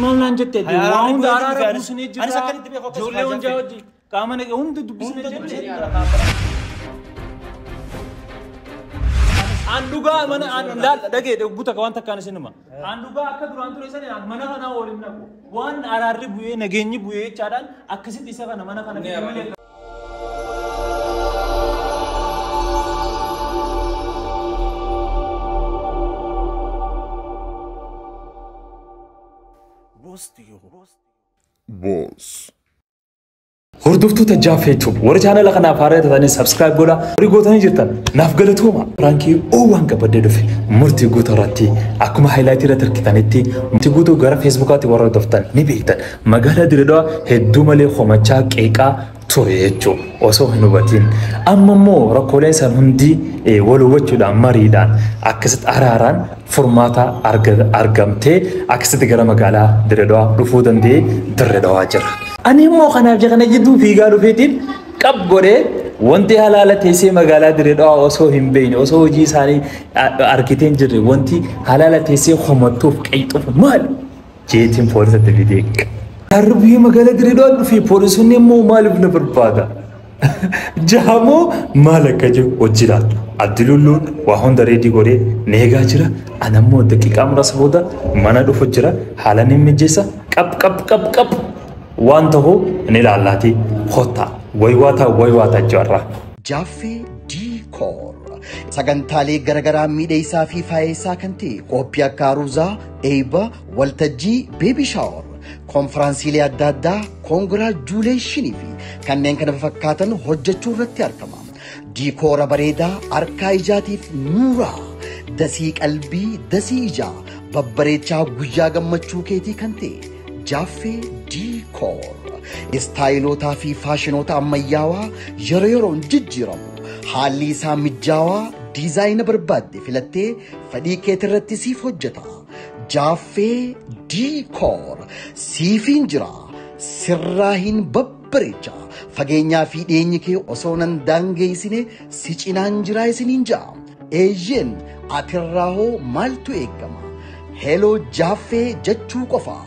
Maulan jette waan hunda araara buusnee jira. Ijoollee hundaa wajjin qaama hunda dubbisnee jira. An dhugaa mana an laal dhagee buta waan takkaan isin hima. An dhugaa akka duraan ture sana mana kana waliin naqu. Waan araarri bu'ee nageenyi bu'ee jechaadhaan akkasitti isa kana mana kana malee. Boss. Hordoftoota Jaaffee Tube warra chaanala kanaaf haaraa taatanii subscribe godhaa warri gootanii jirtan naaf galatooma. Piraankii oowwan qabadee dhufe murtii guutuu irratti akkuma haayilaayitii irratti argitanitti murtii guutuu gara feesbuukaatti warra hordoftan ni beektan. Magaalaa Dirreedhaa hedduu malee homachaa qeeqaa ture jechuudha osoo hin hubatiin. Amma immoo rakkooleen isaan hundi wal hubachuudhaan mariidhaan akkasitti araaraan furmaata argamtee akkasitti gara magaalaa Dirreedhaa dhufuu danda'ee Dirreedhaa jira. Ani immoo kanaaf kana jidduu fiigaa dhufeetiin qab godhee wanti halaala teessee magaalaa Dirreedhaa osoo hin beekne osoo hojii isaanii argitee hin jirre wanti halaala teessee homattuuf qeexuuf maali jeetiin poolisatti fidee. Darbii magaalaa Dirreedhaa dhufee poolisoonni immoo maaliif na barbaada? Jahamoo maal akka jiru hojii laatu. Abdilulluun waa hunda reedii godhee neegaa jira. Ana immoo daqiiqaa muraasa booda mana dhufu jira. Haala ni mijeessa. Qab qab qab qab waan ta'u ni ilaallaatii kottaa waywaataa waywaataa jaarraa. Jaaffee Diikoor sagantaalee garaagaraa miidheessaa fi faayeessaa kan ta'e qophii akka aruuzaa, eebba, waltajjii, beebi shaawor, konfiraansiilee adda addaa, koongiraajuleeshinii fi kanneen kana fakkaatan hojjechuu irratti argama. Diikoora bareedaa harkaa ijaatiif nuuraa, dasii qalbii, dasii ijaa, babbareechaa guyyaa gammachuu keetii kan ta'e Jaaffee Diikoor. Istaayilotaa fi faashinoota ammayyaawaa yeroo yeroon jijjiiramu. Haalli isaa mijaawaa diizaayina barbaadde filattee fedhii keetirratti siif hojjeta. Jaaffee Diikoor siifiin jira. Sirraa hin babbareecha. Fageenyaa fi dhiyeenyi kee osoo nan daangeessine si cinaan jiraa isiniin ja'a. Eeyyeen atirraa hoo maaltu eegama? Heloo Jaaffee jechuu qofa.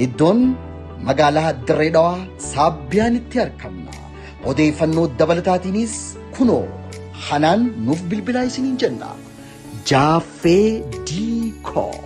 Iddoon magaalaa Dirreedhaa Saabbiyaanitti argamna. Odeeffannoo dabalataatiinis kunoo hanaan nuuf bilbilaa isiniin jenna. Jaaffee Diikoor.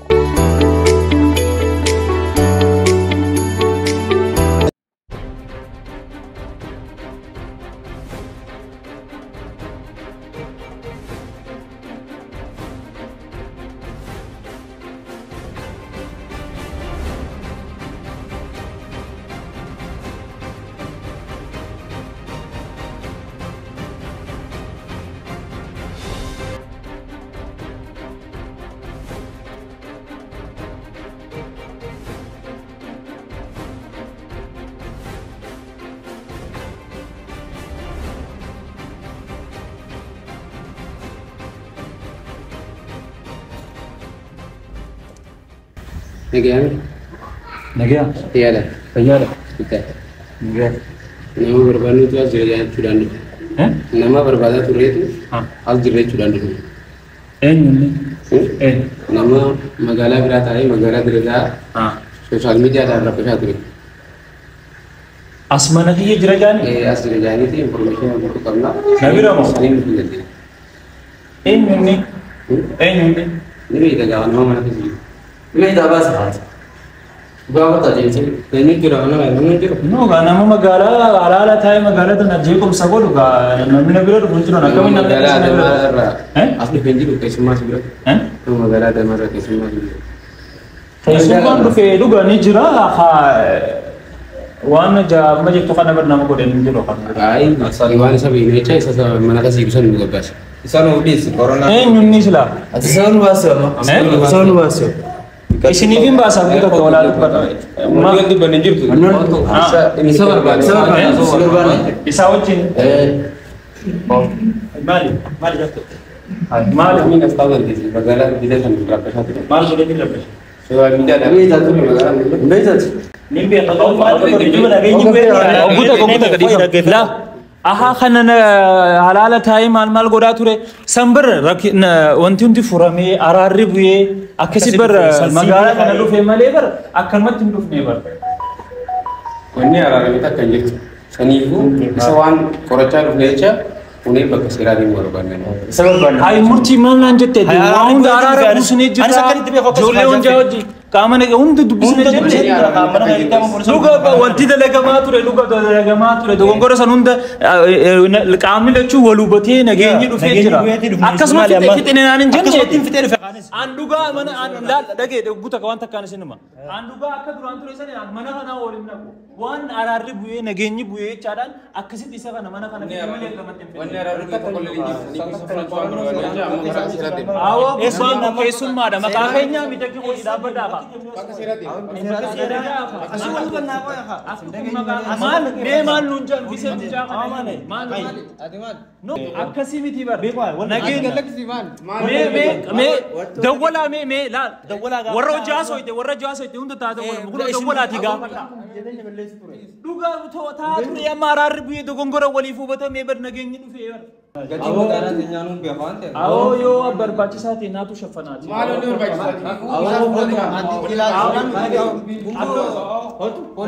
Nagayaan. Nagayaa. Fayyaadha. Fayyaadha. Bittaa. Nagayaa. Nama barbaadnutu as jira jechuudhaan dhufe. Nama barbaadaa turreetu as jira jechuudhaan dhufe. Eenyuun? Nama magaalaa biraa taa'ee magaalaa Dirreedhaa sooshaal miidiyaadhaan rakkachaa ture. As mana kiyya jira jaanii? As jira jaaniiti information guutuu qabna. Na bira moo? Saniin dhufuu dandeenya. Eenyuun? Eenyuun? Ni beekta gaafa nama mana keessa jiru. Meeshaa baasa haati. Gaafata jechuun Eenyu jira nama namni jiru. No gaa nama magaalaa alaala taa'ee magaalaa tana jeequmsa godhu gaa namni na bira dhufu hin jiru akkamiin namni Magaalaa akkasii na bira Adamaa irraa dhufu? as dhufee hin jiru keessummaa si bira. Nama magaalaa Adamaa irraa keessummaa si bira. Keessummaan dhufee dhuga ni jira haa waan amma jettu kana bira nama godhe hin jiru kan. Ayi waan isa beeknu jecha isa mana keessa jiru san nu gabbaasa. Isaan of dhiyeessi koronaa. Eenyuun ni silaa? Ati isaan nu baasee amma. Isaan nu baasee. Isiniif hin baasaa guutuu akka walaa dubbata. Wanti dubbanne hin jirtu. Isa barbaade. Isa barbaade. Isa barbaade. Isaa wajjin. Maali? Maali jettu? Maali? Amiin as taa'u dandeessi magaalaa biyya sana rakkachaa ture. Maal godhee rakkachaa? Sooshaal miidiyaadhaan. Meeshaa ture magaalaa. Meeshaa. Ni beekta maal godhe jiru nageenyi bu'ee. Guutuu guutuu gadi. Laa Ahaa kana halaala taa'ee maal maal godhaa ture san bar wanti hundi furamee araarri bu'ee akkasi bar magaalaa kana dhufe malee bar akkanumatti hin dhufne bar. Wanni araarame takka hin jirtu. Saniifuu isa waan qorachaa dhufne jecha kunee bakka seeraa deemuu barbaanne. Isa barbaanne. Hayi murtii maal naan jette waan hunda araara buusnee Anis jirra. akkanitti beeku akkas Ijoollee hundaa wajjin qaama naga hunda dubbisnee jenne. Luga wanti dalagamaa ture luga dalagamaa ture dogongora san hunda qaamni lachuu wal hubatee nageenyi dhufee jira. Akkasuma fixine naan hin jenne. Akkasumatti fixee dhufe kaanis. An dhugaa mana an laal dhagee guuta waan takkaan isin hima. An dhugaa akka duraan ture sani an mana kanaa waliin naqu. Waan araarri bu'ee nageenyi bu'ee jechaadhaan akkasitti isa kana mana kana fidee malee gamatti hin Wanni fedhe. araarri bu'e tokko illee hin jirtu. Saniifuu isa fudhachuu waan barbaanne jecha amma karaa seeraa deemna. Awwa gubbaan kun keessummaadha. Maqaa keenyaa miidhagni hojii dhaabbadhaa fa'a. Bakka seeraa deemna. Asii wal hubannaa qoya haa. Maal mee maal nuun jedhan gisee mucaa kana maal no akkasii miti bar nageenya mee mee mee dawwalaa mee mee laal warra hojii haasoyte warra hojii haasoyte hunda taate kun dawwalaati gaafadha. Dhugaa taa ture amma araarri bu'ee dogongora waliif hubatamee bar nageenyi dhufee bar. Gatii magaalaa teenyaa nuun beeku waan ta'eef. Awoo yoo barbaachisaa ta'e naatu shaffanaati. Maal wanni barbaachisaa?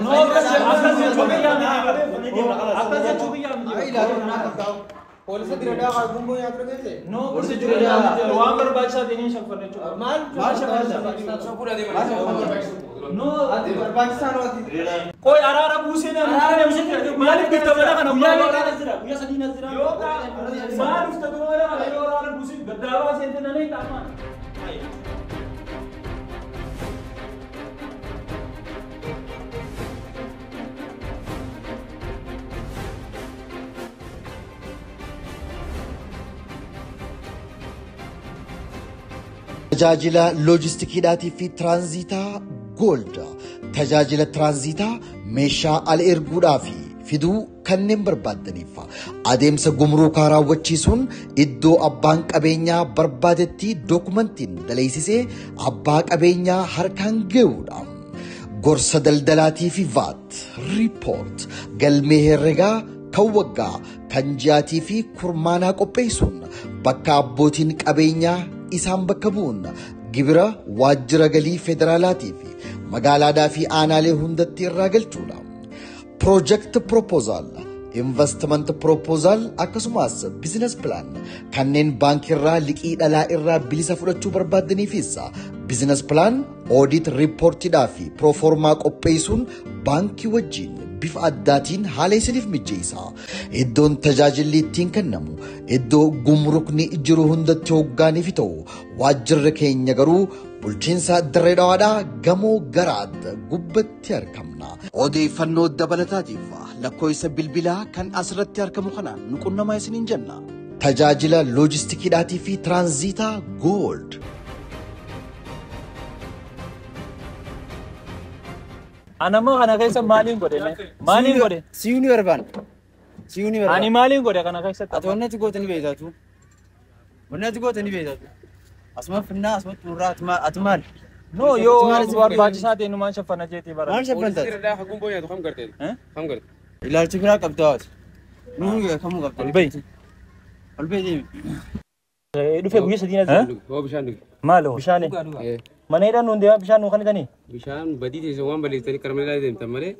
No akkas jechuu biyyaa miti bar. Akkas jechuu biyyaa miti bar. Poolisa dira gumboo nyaatu geesse. No akkas jechuu biyyaa miti bar. Waan barbaachisaa ta'e ni shaffanna jechuudha. Maal maal shaffanna? No Barbaachisaa nooti. Qoy araara buusee maaliif dhufta mana kana Guyyaa meeqa as jira? Guyyaa sadii as jira. Yoo maal dhufta mana kana yoo araara buusee gaddaabaa seente nan hiita amma. Tajaajila loojistikiidhaatii fi tiraanziitaa Gold. Tajaajila tiraanziitaa meeshaa ala erguudhaa fi fiduu kanneen barbaaddaniif adeemsa gumruukaa raawwachiisuun iddoo abbaan qabeenyaa barbaadetti dookumantiin daleessisee abbaa qabeenyaa harkaan ga'uudha. Gorsa daldalaatii fi VAT riipoort galmee herregaa kan waggaa kan ji'aatii fi kurmaanaa qopheessuun bakka abbootiin qabeenyaa isaan bakka bu'uun gibira waajjira galii federaalaatii fi magaalaadhaa fi aanaalee hundatti irraa galchuudha. Project proposal, investment proposal akkasumas business plan kanneen baankiirraa liqii dhalaa irraa bilisa fudhachuu barbaaddaniifis business plan audit reportidhaa fi proformaa qopheessuun baankii wajjin bifa addaatiin haala isiniif mijeessa. Iddoon tajaajilli ittiin kennamu iddoo gumrukni jiru hundatti hoggaaniif ta'u waajjirri keenya garuu bulchiinsa Dirree Dhawaadhaa gamoo Garaad gubbatti argamna. Odeeffannoo dabalataatiif lakkoofsa bilbilaa kan asirratti argamu kanaan nu qunnamaa isiniin jenna. Tajaajila loojistikiidhaatii fi tiraanziitaa Gold. Anammoo kana keessa maaliin godhe? Maaliin godhe? Siyuu ni barbaanna. Siyuu ni Ani barbaanna. maaliin godhe kana keessatti? Ati wanni ati goote ni beektaatu. Wanni ati goote ni beektaatu. Asuma finnaa asuma xurraa ati maal? No yoo barbaachisaa ta'e numaan shaffana jeetii bara. Maal shaffantaati? Seera daa gumboo nyaatu kam gartee? Kam gartee? Ilaalcha biraa qabda hawaasa. Nuun kamuu qabda. Ol bahi. Ol bahi deemi. Dhufe guyyaa sadii as jira. Hoo bishaan dhugi. Maal hoo? Bishaan. Mana hidhaan nuun deemaa bishaan nuu kennitanii? Bishaan badii teessan waan balleessitanii karma ilaalee deemtan malee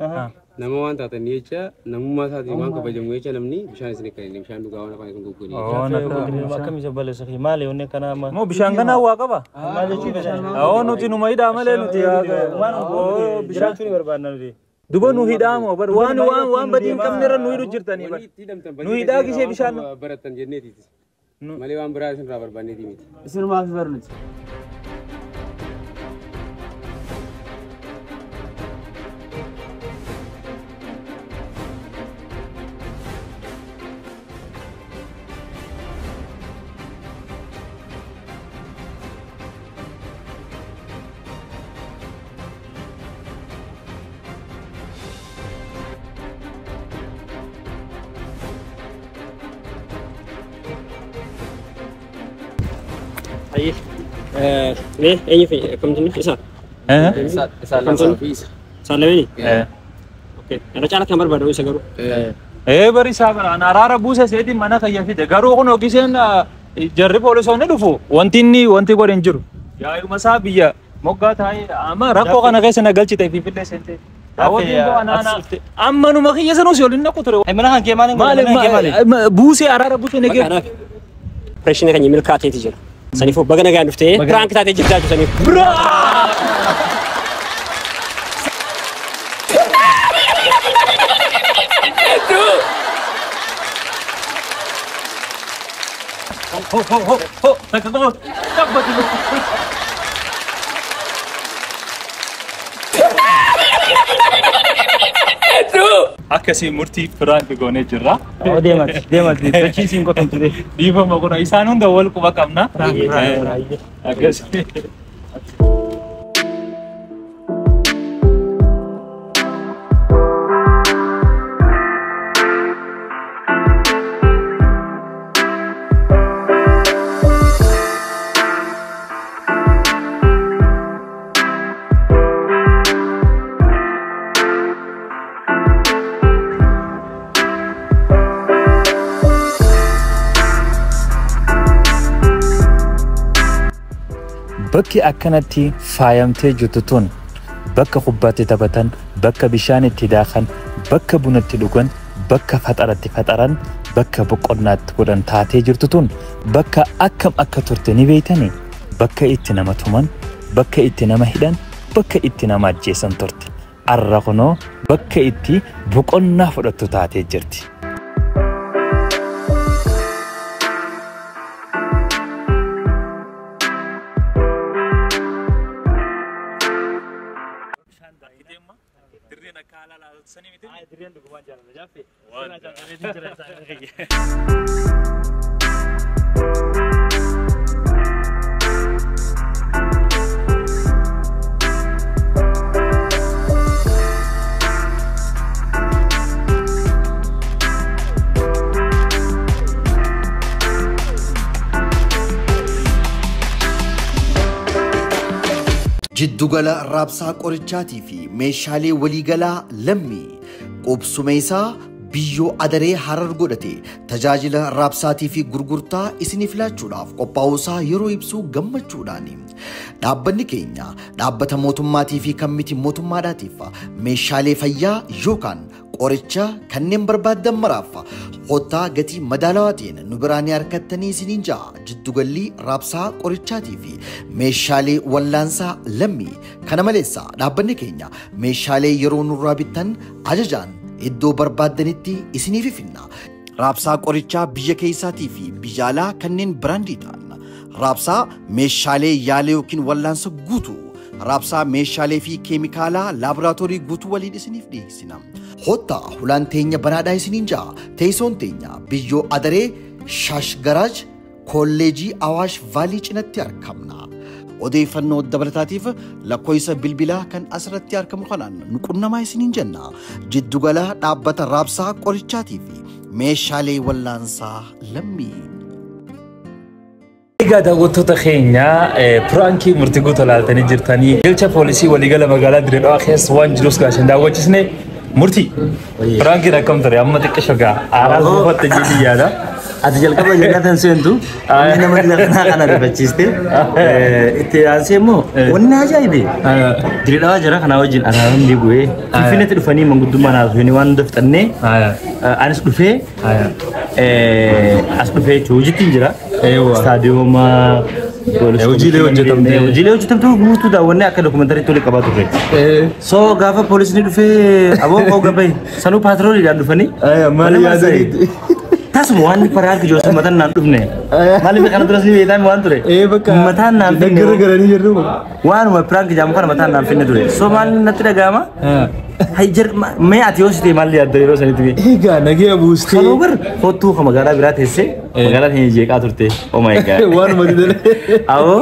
nama waan taatanii jecha namummaa isaatiin waan kabajamu jecha namni bishaan isin kenna bishaan dhugaa waan afaan isin goggogne. Akkam isa balleessa maali wanni akkanaa amma? Moo bishaan kanaa waa qaba? Maal jechuu bishaan? Awoo nuti numa hidhaa malee nuti Waan jiraachuu ni barbaadna nuti. Duba nu hidhaa moo bar waan waan waan badii hin qabne irra nu hidhu jirtanii bar. Nu hidhaa gisee bishaan baratan jenneetiiti. Malee waan biraa isin irraa barbaanneeti miti. Isinumaaf barnuti. Ayyee. Mee eenyu fi akkam jennu isa? Isaan lamaa fi isa. Isaan lameeni? Okay. Irra caalatti kan barbaadamu isa garuu. Bari isaa bara an araara buuse seetiin mana kiyya fide garuu kun ogiseen jarri poolisoonni dhufu wanti inni wanti godhe hin jiru. Yaa'uma isaa biyya moggaa taa'ee amma rakkoo kana keessa na galchite Finfinnee seentee. Amma numa kiyya sanuu si waliin naqu ture. Mana kan kee maali? Mana kee maali? Buusee araara buusee nagee. Opereeshinii kan milkaateeti jira. Saniifuu baga nagaan dhuftee piraank taatee jirtaa jechuudha saniif. Biraa! Ho ho ho ho takka qofa tabbati. Akkasii murtii piraank goonee jirra. Deemati deemati dachii siin qotan ture. Dhiifama kuna isaan hunda wal quba qabna. Akkasii. Bakki akkanatti faayamtee jirtu tun bakka kubbaatti taphatan, bakka bishaan itti daakan, bakka bunatti dhugan, bakka faxaratti faxaran, bakka boqonnaatti godhan taatee jirtu tun bakka akkam akka turte ni beeytani. Bakka itti nama tuman, bakka itti nama hidhan, bakka itti nama ajjeesan turte. Arra kunoo bakka itti boqonnaa fudhattu taatee jirti. Jiddugala raabsaa qorichaatii fi meeshaalee waliigalaa lammii qubsuma isaa biyyoo adaree harar godhate tajaajila raabsaatii fi gurgurtaa isiniif laachuudhaaf qophaa'uusaa yeroo ibsuu gammachuudhaani. Dhaabbanni keenya dhaabbata mootummaatii fi kan miti mootummaadhaatiif meeshaalee fayyaa yookaan qoricha kanneen barbaaddan maraaf kottaa gatii madaalawaa ta'een nu biraa ni argattanii isiniin ja'a. Jiddugalli raabsaa qorichaatii fi meeshaalee wallaansaa lammii. Kana malees dhaabbanni keenya meeshaalee yeroo nurraa bittan ajajaan iddoo barbaaddanitti isiniif finna. Raabsaa qorichaa biyya keessaatii fi biyya alaa kanneen biraandii ta'an. Raabsaa meeshaalee yaalaa yookiin wallaansa guutuu. Raabsaa meeshaalee fi keemikaalaa laaboraatoorii guutuu waliin isiniif dhiyeessina. Kottaa hulaan teenya banaadhaa isiniin ja'a. Teessoon teenya biyyoo adaree Shaash Garaaj Kolleejii Awaash Vaalii cinatti argamna. Odeeffannoo dabalataatiif lakkoofsa bilbilaa kan asirratti argamu kanaan nu qunnamaa isiniin jenna. Jiddugala dhaabbata raabsaa qorichaatii fi meeshaalee wallaansaa lammii. Egaa daawwattoota keenya piraankii murtii guutuu ilaaltanii jirtanii galcha poolisii waliigala magaalaa Dirree Dhawaa keessa waan jirus gaashan daawwachisne murtii piraankiin akkam ture amma xiqqisho gaa aaraa buufatte jedhii yaada. Ati jalqaba jannatan seentu inni nama dila kanaa kana rifachiiste itti aansee immoo wanni ajaa'ibe Dirree Dhawaa jira kanaa wajjin araaramni bu'ee Finfinneetti dhufanii manguddummaa naasuu waan hunda fixannee anis dhufee as dhufee jechuun hojiitti hin jira. Istaadiyooma Hojiilee hojjetamte. Hojiilee hojjetamte guutuu daawwannee akka dookumentariitti waliin qabaa turre. So gaafa poolisni dhufee aboo koo gabaye sanuu paatrooliidhaan dhufanii. Maali yaadaniitti? Tasuma waan piraank ijoollee mataan naan dhufne. Maaliif kana duras ni beektaa waan ture? Mataan naan finne. Gargaranii jirru. Waanuma piraank jedhamu kana mataan naan finne ture. So maal natti dhaga'ama? Hayjar mee ati yoo sitee maal yaadda yeroo sanitti mee? Egaa nagee buustee. Sanuu gar kottuu ka magaalaa biraa teessee magaalaa keenya jeeqaa turte. Oh my god. Waanuma didee. Awoo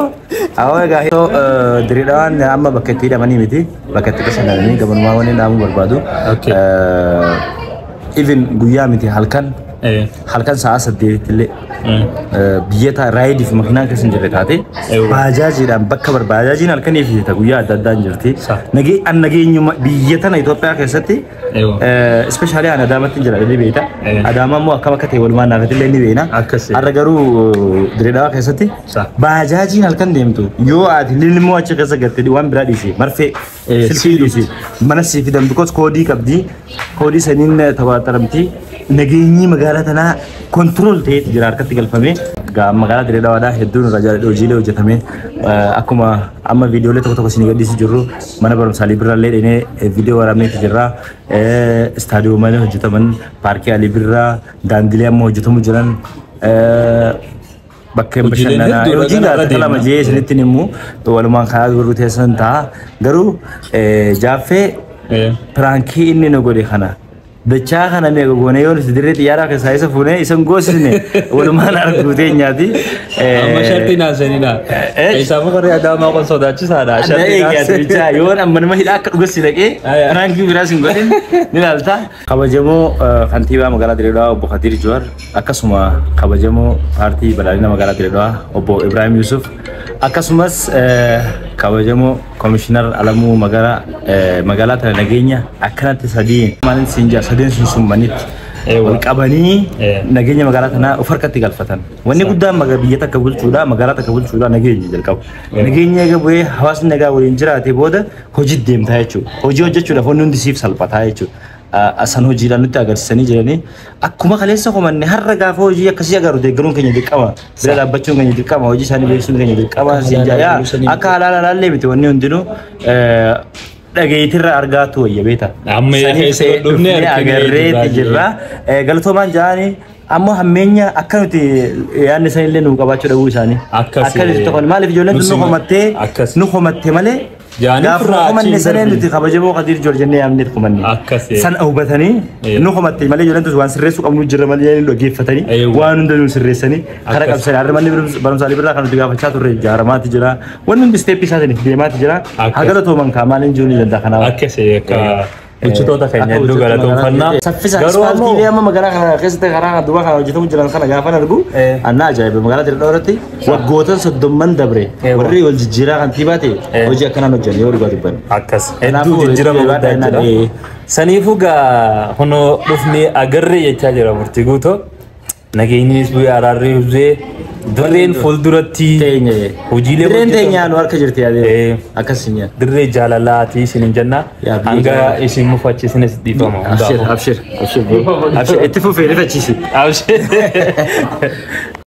awoo egaa so Dirree Dhawaan amma bakka itti hidhamanii miti bakka itti bashannananii gabanumaa wanni dhaamuu barbaadu. Even guyyaa miti halkan Halkan sa'a 8 illee biyya raayidiif makiinaan keessa hin jirre taate baajaajiidhaan bakka baajaajiin halkanii fi guyyaa adda addaan jirti. Nageenyuma biyya tana Itoophiyaa keessatti ispeeshaalii an Adaamaatti jira ni beekta. Adaamaa immoo akkam akka ta'e walumaan naafatti illee ni beekna. Har'a garuu Dirreedawaa keessatti baajaajiin halkan deemtu yoo ati lilmoo achi keessa gatte waan biraa dhiisi marfee silkii dhiisi mana sii fidan because koodii qabdi koodii saniin tawaataramti nageenyi magaalaa tanaa kontirool ta'eeti jira harkatti galfamee. Magaalaa Dirreedawaadhaa hedduun irraa jaalladhe hojiilee hojjetame akkuma amma viidiyoolee tokko tokko isinii gadhiisu jirru mana barumsaalii birraallee dheenee viidiyoo waraabneeti jirra. Istaadiyoomaalee hojjetaman paarkii Alii Birraa daandilee amma hojjetamu jiran bakkeen bashannanaa hojii gaazexaa lama jee isinitti himu walumaan karaa gurguruu teessan ta'a garuu Jaaffee piraankii inni nu godhe kana dachaa kana meeqa goone yoo nuti dirree xiyyaaraa keessaa isa fuunee isa goosisne walumaan arguu teenyaati. Amma shartii naasaniidha. Isaafuu warri Adaamaa kun sodaachisaadha. Shartii naasanii. Yoon amma nama hidhaa akka dhugas dhaqee piraankii biraas hin godhin ni ilaalta. Kabajamoo kantiibaa magaalaa Dirreedawaa obbo Kadir Juwar akkasuma kabajamoo paartii badhaadhina magaalaa Dirreedawaa obbo Ibrahim Yusuf akkasumas kabajamoo komishinar Alamuu magaalaa tana nageenya akkanatti sadii maalin siin jaa sadeen sun summanitti wal qabanii nageenya magaalaa tanaa of harkatti galfatan. Wanni guddaan biyya takka bulchuudha magaalaa takka bulchuudha nageenya jalqabu. Nageenya eega bu'ee hawaasni nagaa waliin jiraate booda hojii deemtaa jechuudha. Hojii hojjechuudhaaf wanni hundi siif salphataa jechuudha. Asan hojiidhaan nutti agarsiisanii jiranii akkuma kaleessa homanne har'a gaafa hojii akkasii agarru deeggaruun keenya dirqama bira dhaabbachuun keenya dirqama hojii isaanii beeksisuun keenya dirqama akka halaala halaallee miti wanni hundinuu dhageetirra argaatu wayya beeta. Amma keessa dhufnee agarreetti jirra. Galatoomaan ja'anii ammoo hammeenya akka nuti yaadni isaanii illee nu qabaachuu dhabuu isaanii. Akka nuti tokko maaliif ijoolleen nu komattee malee Gaafa komanne saneen nuti kabajamoo Kadir Juwar jennee yaamneet komanne. San hubatanii nu komatte malee ijoolleen tun waan sirreessuu qabnu jirra malee nu dhaggeeffatanii waan hunda nu sirreessanii karaa qabsanii har'a manni barumsaalee birraa kan nuti gaafachaa turre ijaaramaati jira. Wanni hundi isteeppii isaatiin deemaati jira. Haa galatooman kaa maaliin jiru ni danda'a kanaaf. Akkasii akka bulchitoota keenya hedduu galatoomfannaa. Saffisa ispaaltiilee amma magaalaa kana keessatti karaa duwwaa kana hojjetamu jiran kana gaafan argu annaa ajaa'iba magaalaa Dirreedawaa irratti waggoota 30 dabre warri wal jijjiiraa kantiibaa ta'e hojii akkanaan hojjanne yoo dhugaa dubbanne. Akkas hedduu jijjiirama guddaa jira. Saniifuu gaa hunoo dhufnee agarree jechaa jira murtii guutoo. Nageenyis bu'ee araarri bu'ee dirreen fuulduratti hojiilee dirreen teenyaa nu harka jirti yaadee akkas hin nyaata. Dirree jaalalaati isin hin jenna hanga isin mufachiisnes dhiifama. Abshir abshir abshir itti fufee rifachiisi. Abshir.